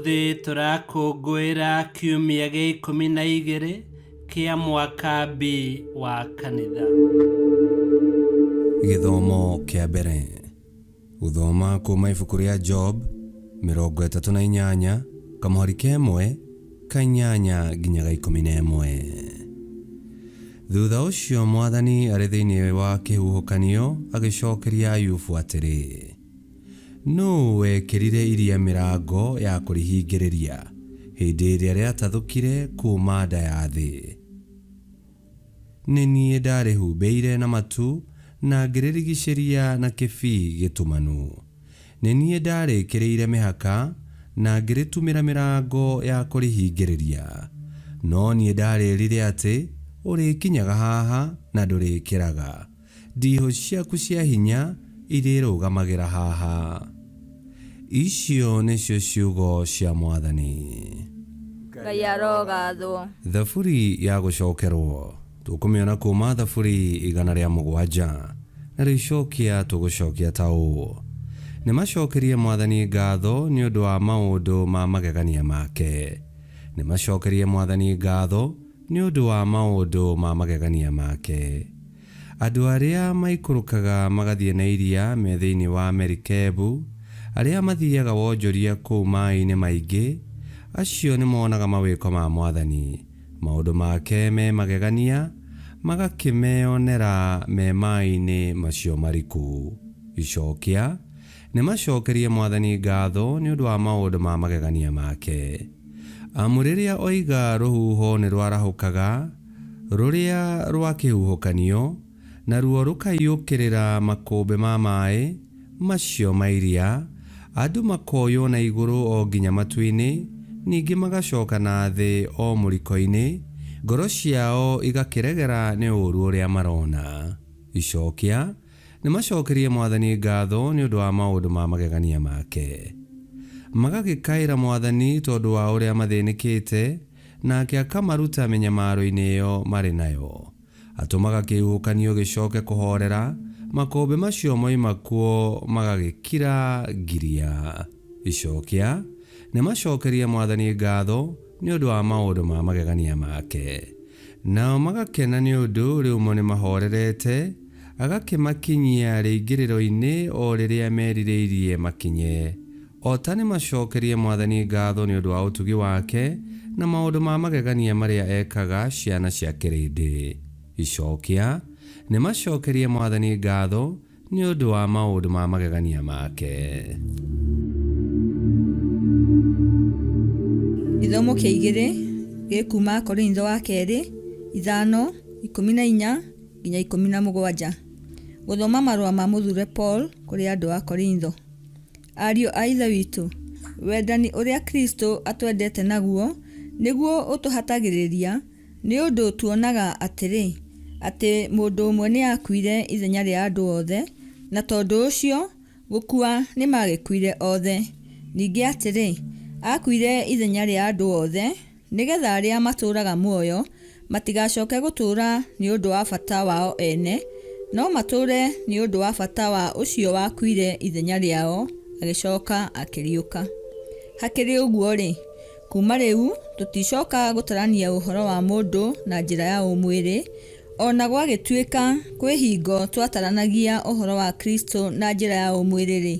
Ũmũthĩ tũrakũngũĩra kiumia gĩa 12 kĩa mwaka B wa kanitha. Gĩthomo kĩa mbere. Gũthoma kuma ibuku rĩa Job 38 kamũhari ka ĩmwe ka inyanya nginya ga 11. Thutha ũcio Mwathani arĩ thĩinĩ wa kĩhuhũkanio agĩcokeria Ayubu atĩrĩ, Nũũ wekĩrire iria mĩrango ya kũrĩhingĩrĩria hĩndĩ ĩrĩa rĩatathũkire kuuma nda ya thĩ? Nĩ niĩ ndarĩhumbĩire na matu na ngĩrĩrigicĩria na kĩbii gĩtumanu. Nĩ niĩ ndarĩkĩrĩire mĩhaka na ngĩrĩtumĩra mĩrango ya kũrĩhingĩrĩria. No niĩ ndarĩĩrire atĩ, 'Ũrĩkinyaga haha na ndũrĩkĩraga. Ndiihũ ciaku cia hinya irĩrũgamagĩra haha. Icio nĩcio ciugo cia Mwathani. Ngai arogathwo. Thaburi ya gũcokerwo tũkũmĩona kuma Thaburi 107, narĩo icokia tũgũcokia ta ũũ: Nĩmacokerie Mwathani ngatho nĩ ũndũ wa maũndũ ma magegania make. Nĩmacokerie Mwathani ngatho nĩ ũndũ wa maũndũ ma magegania make. Andũ arĩa maikũrũkaga magathiĩ na iria me thĩinĩ wa merikebu, arĩa mathiaga wonjoria kũu maĩ-inĩ maingĩ, acio nĩmonaga mawĩko ma Mwathani, maũndũ make me magegania magakĩmeonera me maĩ-inĩ macio mariku. Icokia, Nĩmacokerie Mwathani ngatho nĩ ũndũ wa maũndũ ma magegania make. Amu rĩrĩa oiga rũhuho nĩrwarahũkaga, rũrĩa rwa kĩhuhũkanio, naruo rũkaiyũkĩrĩra makũmbĩ ma maĩ macio ma iria, andũ makoywo na igũrũ o nginya matu-inĩ, ningĩ magacoka na thĩ o mũriko-inĩ, ngoro ciao igakĩregera nĩ ũũru ũrĩa marona. Icokia, Nĩmacokerie Mwathani ngatho nĩ ũndũ wa maũndũ ma magegania make. Magagĩkaĩra Mwathani tondũ wa ũrĩa mathĩnĩkĩte, nake akamaruta mĩnyamaro-inĩ ĩyo marĩ nayo. Atũmaga kĩhuhũkanio gĩcoke kũhoorera, makũmbĩ macio moima kuo magagĩkira ngiria. Icokia, Nĩmacokerie Mwathani ngatho nĩ ũndũ wa maũndũ ma magegania make. Nao magakena nĩ ũndũ rĩu mo nĩmahorerete, agakĩmakinyia rĩingĩrĩro-inĩ o rĩrĩa merirĩirie makinye. O ta nĩmacokerie Mwathani ngatho nĩ ũndũ wa ũtugi wake na maũndũ ma magegania marĩa ekaga ciana cia kĩrĩndĩ. Icokia, Nĩmacokerie Mwathani ngatho nĩ ũndũ wa maũndũ ma magegania make. Gĩthomo kĩa igĩrĩ gĩkuuma Korintho wa kerĩ 5:14 nginya 17. Gũthoma marũa ma mũthure Paul kũrĩ andũ a Korintho. Ariũ a Ithe witũ, wendani ũrĩa Kristo atwendete naguo nĩguo ũtũhatagĩrĩria, nĩ ũndũ tuonaga atĩrĩ, atĩ mũndũ ũmwe nĩaakuire ithenya rĩa andũ othe, na tondũ ũcio gũkua nĩmaagĩkuire othe. Ningĩ atĩrĩ, aakuire ithenya rĩa andũ othe, nĩ getha arĩa matũũraga muoyo matigacoke gũtũũra nĩ ũndũ wa bata wao ene, no matũũre nĩ ũndũ wa bata wa ũcio wakuire ithenya rĩao agĩcoka akĩriũka. Hakĩrĩ ũguo-rĩ, kuuma rĩu tũticoka gũtarania ũhoro wa mũndũ na njĩra ya ũmwĩrĩ, o na gwagĩtuĩka kwĩ hingo twataranagia ũhoro wa Kristo na njĩra ya ũmwĩrĩ-rĩ,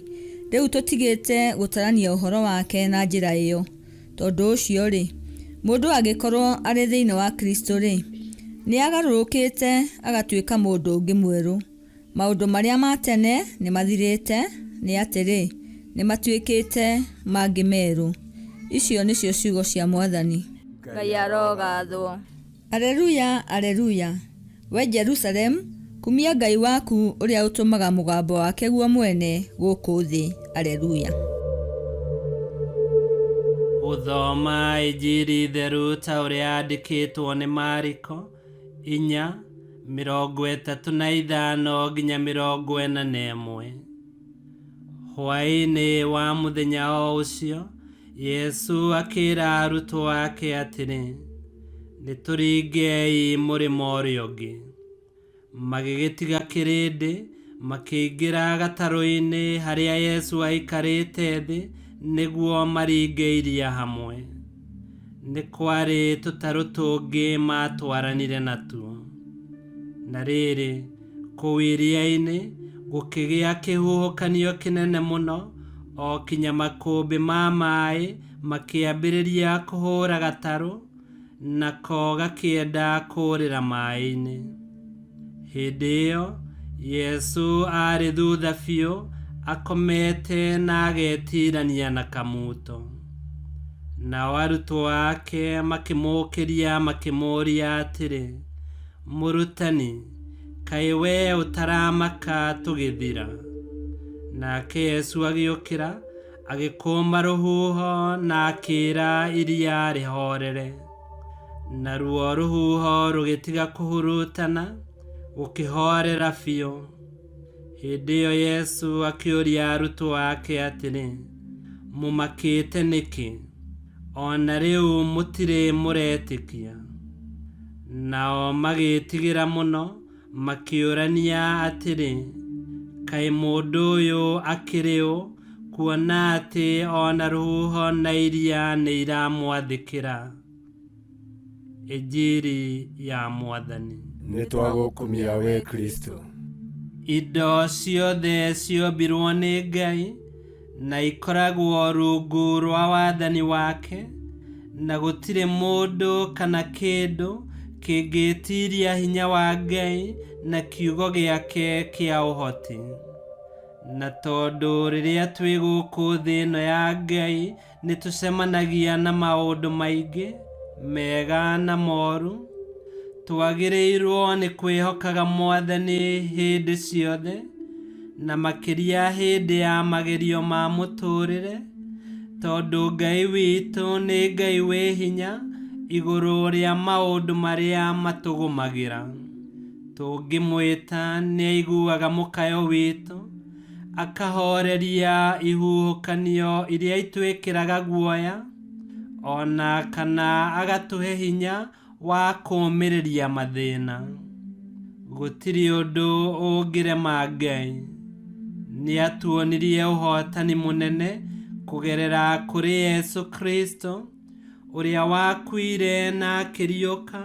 rĩu tũtigĩte gũtarania ũhoro wake na njĩra ĩyo. Tondũ ũcio-rĩ, mũndũ angĩkorũo arĩ thĩinĩ wa Kristo-rĩ, nĩagarũrũkĩte agatuĩka mũndũ ũngĩ mwerũ. Maũndũ marĩa ma tene nĩmathirĩte, nĩ atĩrĩ, nĩmatuĩkĩte mangĩ merũ. Icio nĩcio ciugo cia Mwathani. Ngai arogathwo. Aleluya, Aleluya! Wee Jerusalemu, kumia Ngai waku ũrĩa ũtũmaga mũgambo wake guo mwene gũkũ thĩ. Aleluya. Gũthoma Injiri theru ta ũrĩa yandĩkĩtwo nĩ Mariko 4:35 nginya 41. Hwaĩ-inĩ wa mũthenya o ũcio, Yesu akĩra arutwo ake atĩrĩ, Nĩ tũringei mũrĩmo ũrĩa ũngĩ. Magĩgĩtiga kĩrĩndĩ, makĩingĩra gatarũ-inĩ harĩa Yesu aikarĩte thĩ, nĩguo maringe iria hamwe. Nĩ kwarĩ tũtarũ tũngĩ maatwaranire natuo. Na rĩrĩ, kũu iria-inĩ gũkĩgĩa kĩhuhũkanio kĩnene mũno, o kinya makũmbĩ ma maĩ makĩambĩrĩria kũhũũra gatarũ, nako gakĩenda kũũrĩra maĩ-inĩ. Hĩndĩ ĩyo Yesu aarĩ thutha biũ akomete na agetirania na kamuuto. Nao arutwo ake makĩmũũkĩria makĩmũũria atĩrĩ, Mũrutani, kaĩ wee ũtaramaka tũgĩthira? Nake Yesu agĩũkĩra, agĩkũma rũhuho na akĩĩra iria rĩhoorere. Naruo rũhuho rũgĩtiga kũhurutana, gũkĩhoorera biũ. Hĩndĩ ĩyo Yesu akĩũria arutwo ake atĩrĩ, Mũmakĩte nĩkĩ? O na rĩu mũtirĩ mũretĩkia? Nao magĩĩtigĩra mũno, makĩũrania atĩrĩ, Kaĩ mũndũ ũyũ akĩrĩ ũ, kuona atĩ o na rũhuho na iria nĩ iramwathĩkĩra? Injiri ya Mwathani. Nĩ twagũkumia we Kristo. Indo ciothe ciombirwo nĩ Ngai na ikoragwo rungu rwa wathani wake, na gũtirĩ mũndũ kana kĩndũ kĩngĩtiria hinya wa Ngai na kiugo gĩake kĩa ũhoti. Na tondũ rĩrĩa twĩ gũkũ thĩ ĩno ya Ngai nĩ tũcemanagia na maũndũ maingĩ, mega na moru, twagĩrĩirwo nĩ kwĩhokaga Mwathani hĩndĩ ciothe, na makĩria hĩndĩ ya magerio ma mũtũũrĩre, tondũ Ngai witũ nĩ Ngai wĩ hinya igũrũ rĩa maũndũ marĩa matũgũmagĩra. Tũngĩmwĩta nĩ aiguaga mũkayo witũ, akahooreria ihuhũkanio iria itwĩkĩraga guoya, o na kana agatũhe hinya wa kũũmĩrĩria mathĩna. Gũtirĩ ũndũ ũngĩrema Ngai. Nĩ atuonirie ũhootani mũnene kũgerera kũrĩ Yesu Kristo, ũrĩa wakuire na akĩriũka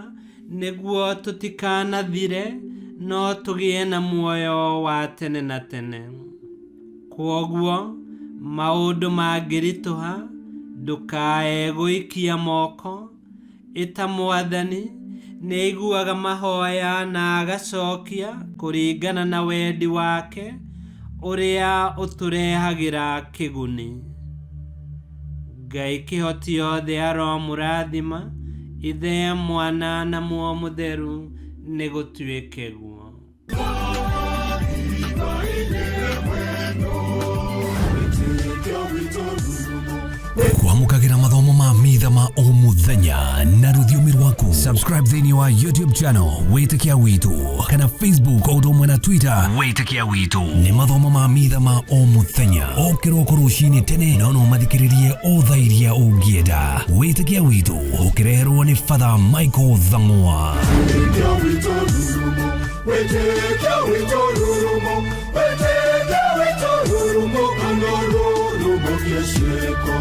nĩguo tũtikanathire no tũgĩe na muoyo wa tene na tene. Kwoguo maũndũ mangĩritũha, ndũkae gũikia moko, ĩta Mwathani, nĩ aiguaga mahoya na agacokia kũringana na wendi wake ũrĩa ũtũrehagĩra kĩguni. Ngai kĩhoti othe aromũrathima, Ithe, Mwana na Muoyo Mũtheru, nĩ gũtuĩke guo. Kwamũkagĩra mathomo ma mitha ma o mũthenya na rũthiomi rwaku. Subscribe thĩinĩ wa YouTube channel Wĩtĩkia Witũ kana Facebook o ũndũ ũmwe na Twitter Wĩtĩkia Witũ. Nĩ mathomo ma mitha ma o mũthenya o kĩroko rũcinĩ tene, no no mathikĩrĩrie o thaa iria ũngĩenda. Wĩtĩkia Witũ ũkĩreherwo nĩ Father Michael Thang'wa. Wĩtĩkia witũ rurumo, wĩtĩkia witũ rurumo, wĩtĩkia witũ rurumo, kana rurumo kĩciĩko.